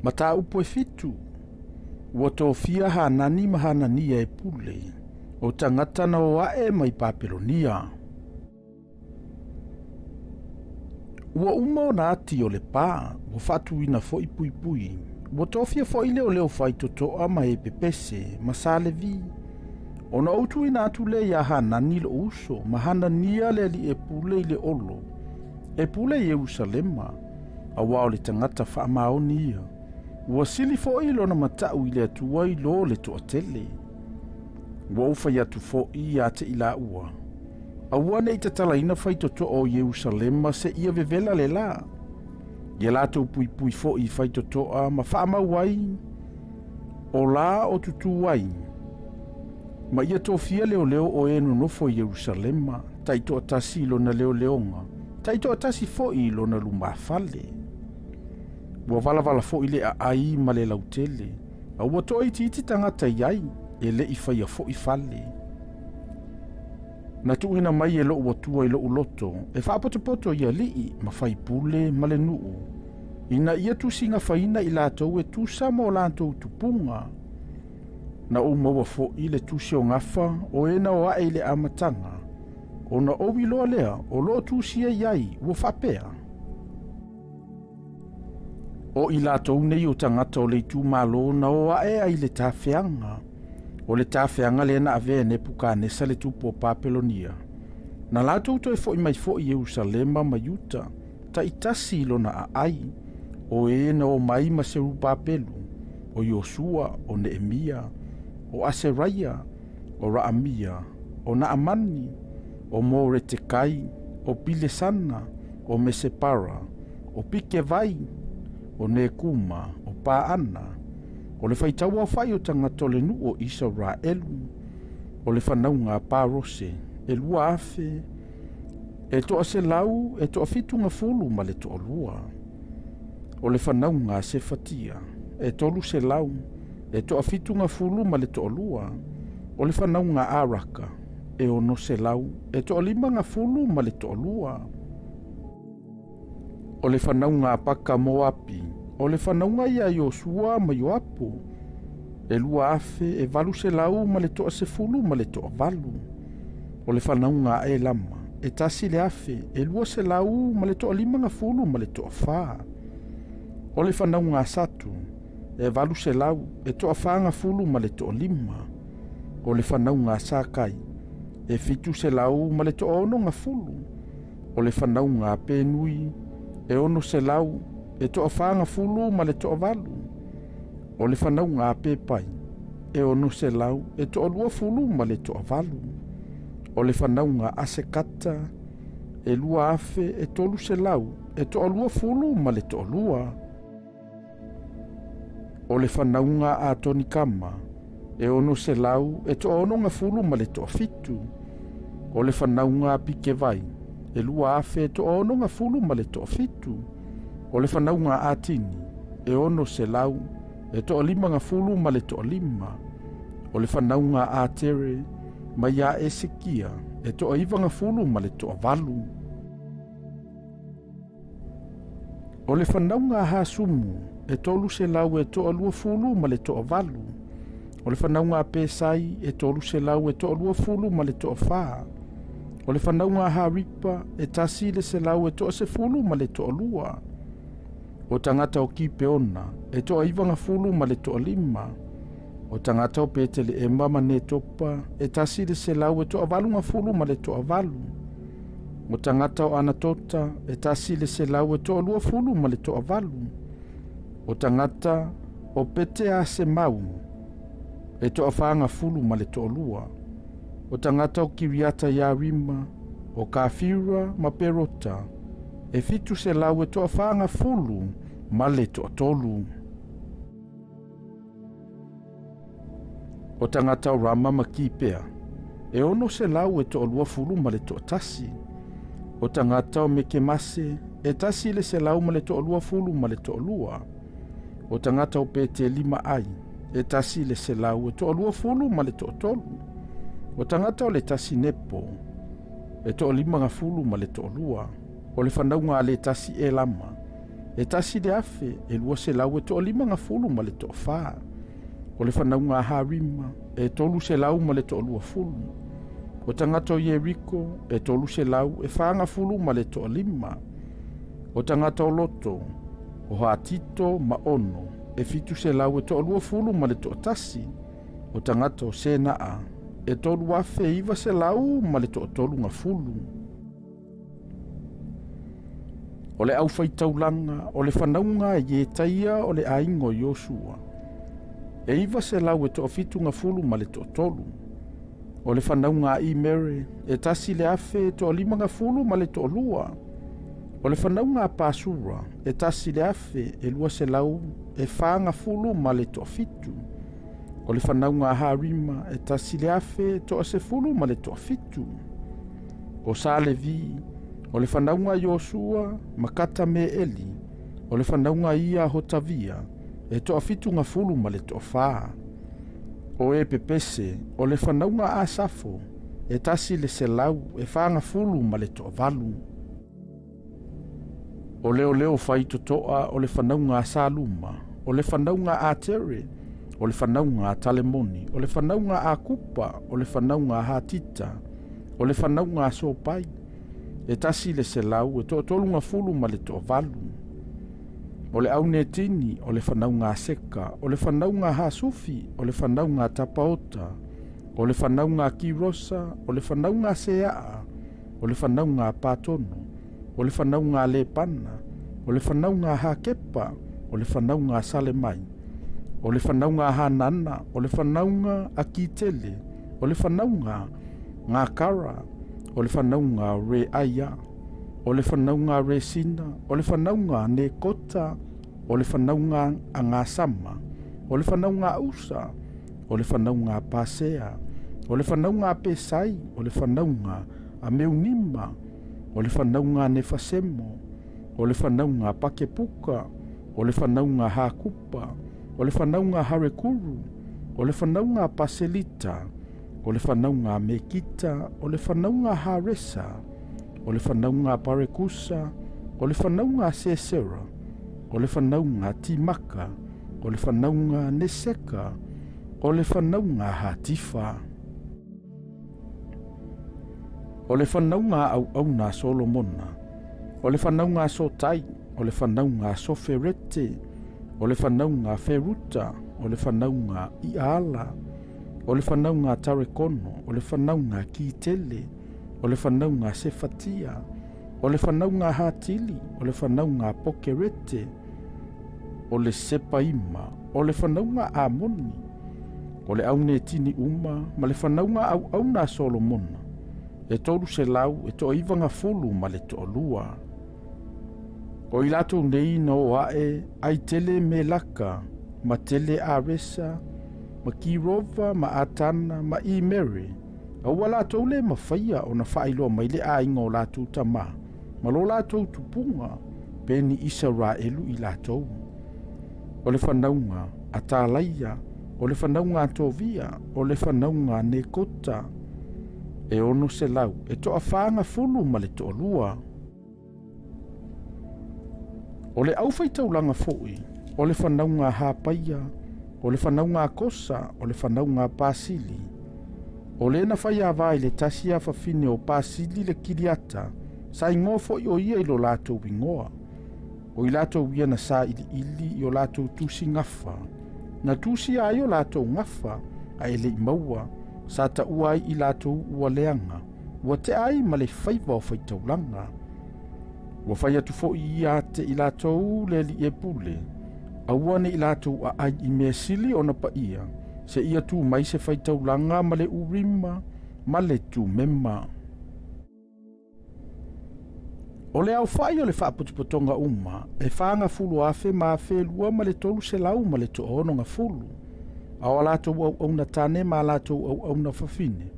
Mataupu e fitu, ua tofia Hanani ma Hanania e pule, o tagata na o ae mai Papelonia. Ua uma ona ati o le pa, ua faatuina foi puipui. Ua tofia foi leoleo faitotoa ma e pepese, ma sa Levi. Ona ou tuuina atu lea iā Hanani lo'u uso, ma Hanania le alii e pule i le olo, e pule i Ierusalema, auā o le tagata faamaoni ia. Ua sili foi lona mata'u i le Atua i lo le toatele. Ua ou fai atu foi ia te i laua, Aua ne i tatalaina faitotoa o Ierusalema seia vevela le lā. Ia latou puipui foi i faitotoa ma faamau ai o lā o tutū ai, ma ia tofia leoleo o e nonofo i Ierusalema, taitoatasi i lona leoleoga, taitoatasi foi i lona lumafale. Ua valavala foi le aai ma le lautele, a ua toaitiiti tagata i ai, e le i faia foi fale. Na tuuina mai e lo'u Atua i lo'u loto e faapotopoto i alii ma faipule ma le nuu, ina ia tusigafaina i latou e tusa ma o latou tupuga. Na ou maua foi le tusi o gafa o e na o ae i le amataga, ona ou iloa lea o lo o tusia i ai ua faapea, O i latou nei o tagata o le itumalo na o ae ai le tafeaga, o le tafeaga lea na avea e Nepukanesa le tupu o Papelonia, na latou toe foi mai foi i Ierusalema ma Iuta, taitasi i lona aai, o e na omai ma Serubabelu, o Iosua, o Neemia, o Aseraia, o Raamia, o Naamani, o Moretekai, o Pilesana, o Mesepara, o Pikevai, o Nekuma, o Paana, o le faitauaofai o tagata o le nuu o Isaraelu, o le fanauga a Parose, e 2,000, e 170 ma le toalua. O le fanauga a Sefatia, e 300, e 70 ma le toalua. O le fanauga a Araka, e 600, e 50 ma le toalua. O le fanauga a Paka Moapi, o le fanauga ia Iosua ma Ioapo, e 2,800 ma le toasefulu ma le toavalu. O le fanauga a Elama, e 1,200 ma le toalimagafulu ma le toafa. O le fanauga a Satu, e 800 e toafagafulu ma le toalima. O le fanauga a Sakai, e 700 ma le toaonogafulu. O le fanauga a Penui, e 600 e toafagafulu ma le toavalu. O le fanauga a Pepai, e 600 e toaluafulu ma le toavalu. O le fanauga a Sekata, e 2,300 e toaluafulu ma le toalua. O le fanauga a Tonikama, e 600 e toaonogafulu ma le toafitu. O le fanauga a Pikevai, e 2,000 e toaonogafulu ma le toafitu. O le fanauga a Atini, e 600 e toalimagafulu ma le toalima. O le fanauga a Atere, mai ia Esekia, e toaivagafulu ma le toavalu. O le fanauga a Hasumu, e 300 e toaluafulu ma le toavalu. O le fanauga a Pesai, e 300 e toaluafulu ma le toafa. O le fanauga a Haripa, e 100 e toasefulu ma le toalua. O tagata o Kipeona, e toaivagafulu ma le toalima. O tagata o Peteleema ma Netopa, e 100 e toavalugafulu ma le toavalu. O tagata o Anatota, e 100 e toaluafulu ma le toavalu. O tagata o Peteasemau, e toafagafulu ma le toalua. O tagata o Kiriata Iarima, o Kafira ma Perota, e 700 e toafagafulu ma le toatolu. O tagata o Rama ma Kipea, e 600 e toaluafulu ma le toatasi. O tagata o Mekemase, e 100 ma le toaluafulu ma le toalua. O tagata o Peteli ma Ai, e 100 e toaluafulu ma le toatolu. O tagata o le tasi Nepo, e toalimagafulu ma le toalua. O le fanauga a le tasi Elama, e 1,254. O le fanauga a Harima, e 320. O tagata o Ieriko, e 345. O tagata o Loto, o Hatito ma Ono, e 721. O tagata o Senaa, e 3,930. O le aufaitaulaga, o le fanauga a Ietaia o le aiga o Iosua, e 973. O le fanauga a Imere, e 1,052. O le fanauga a Pasura, e 1,247. O le fanauga a Harima, e 1,017. O Sa Levi, o le fanauga a Iosua ma Katameeli, o le fanauga ia a Hotavia, e 74. O e pepese, o le fanauga a Asafo, e 148. O leoleo faitotoa o le fanauga a Saluma, o le fanauga a Atere, o le fanauga a Talemoni, o le fanauga a Akupa, o le fanauga a Hatita, o le fanauga a Sopai, e 138. O le au Netini, o le fanauga a Seka, o le fanauga a Hasufi, o le fanauga a Tapaota, o le fanauga a Kirosa, o le fanauga a Seaa, o le fanauga a Patono, o le fanauga a Lepana, o le fanauga a Hakepa, o le fanauga a Salemai, o le fanauga a Hanana, o le fanauga a Kitele, o le fanauga a Gakara, o le fanauga a Reaia, o le fanauga a Resina, o le fanauga a Nekota, o le fanauga a Gasama, o le fanauga a Usa, o le fanauga a Pasea, o le fanauga a Pesai, o le fanauga a Meunima, o le fanauga a Nefasemo, o le fanauga a Pakepuka, o le fanauga a Hakupa, o le fanauga a Harekuru, o le fanauga a Paselita, o le fanauga a Mekita, o le fanauga a Haresa, o le fanauga a Parekusa, o le fanauga a Sesera, o le fanauga a Timaka, o le fanauga a Neseka, o le fanauga a Hatifa. O le fanauga a auauna a Solomona, o le fanauga a Sotai, o le fanauga a Soferete, o le fanauga a Feruta, o le fanauga a Iaala, o le fanauga a Tarekono, o le fanauga a Kitele, o le fanauga a Sefatia, o le fanauga a Hatili, o le fanauga a Pokerete, o le Sepaima, o le fanauga a Amoni, o le au Netini uma ma le fanauga auauna a Solomona, e 392. O i latou nei na o ae ai Tele Melaka, ma Tele Aresa, ma Kirova, ma Atana, ma Imere, a ua latou le mafaia ona faailoa mai le aiga o latou tama, ma lo latou tupuga, pe ni Isaraelu i latou. O le fanauga a Talaia, o le fanauga a Tovia, o le fanauga a Nekota, e 642. O le aufaitaulaga foi, o le fanauga a Hapaia, o le fanauga a Kosa, o le fanauga a Pasili, o le na faiava i le tasi afafine o Pasili le Kiliata, sa igoa foi o ia i lo latou igoa. O i latou ia na sailiili i o latou tusi gafa, na tusia ai o latou gafa, a e le i maua, sa taua ai i latou ua leaga, ua tea ai ma le faiva o faitaulaga. Ua fai atu foi ia te i latou le alii e pule, aua ne i latou aai i mea sili ona paia, seia tu mai se faitaulaga ma le Urima ma le Tumema. O le aofai o le faapotopotoga uma, e 40,000 ma 2,360, a o a latou auauna tane ma a latou auauna fafine,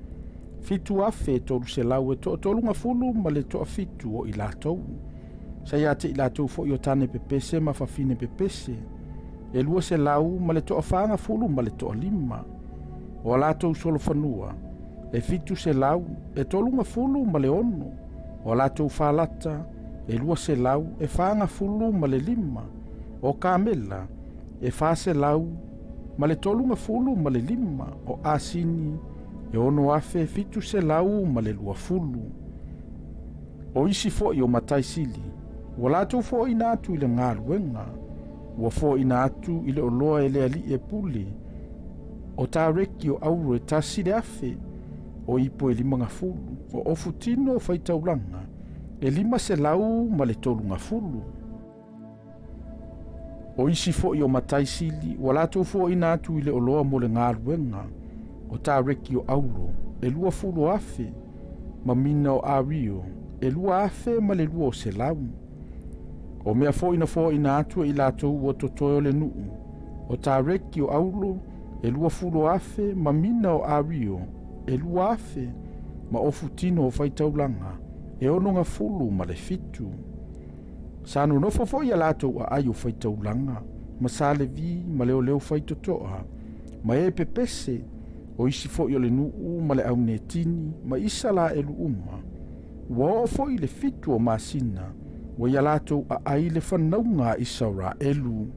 7,337 o i latou. Sa ia te i latou foi o tane pepese ma fafine pepese, e 245. O a latou solofanua, e 736, o a latou falata, e 200 e 45, o kamela e 435, o asini e 6,720. O isi fo'i o matai sili, ua latou fo'ina atu i le galuega, ua fo'ina atu i le oloa e le ali'i e pule, o tareki o auro e 1,000, o ipo e 50, o ofutino o faitaulaga e 530. O isi fo'i o matai sili, ua latou fo'ina atu i le oloa mo le galuega, o tareki o auro e 20,000, ma mina o ario e 2,200. O mea fo'i na fo'ina atu e i latou ua totoe o le nu'u, o tareki o auro e 20,000, ma mina o ario e 2,000, ma ofutino o faitaulaga e 67. Sa nonofo fo'i a latou aai o faitaulaga, ma sa Levi ma leoleo faitoto'a, ma e pepese, o isi fo'i o le nu'u ma le aunetini, ma isa la elu uma. Ua oo fo'i le 7 o masina, ua ia latou aai le fanauga a Isaraelu.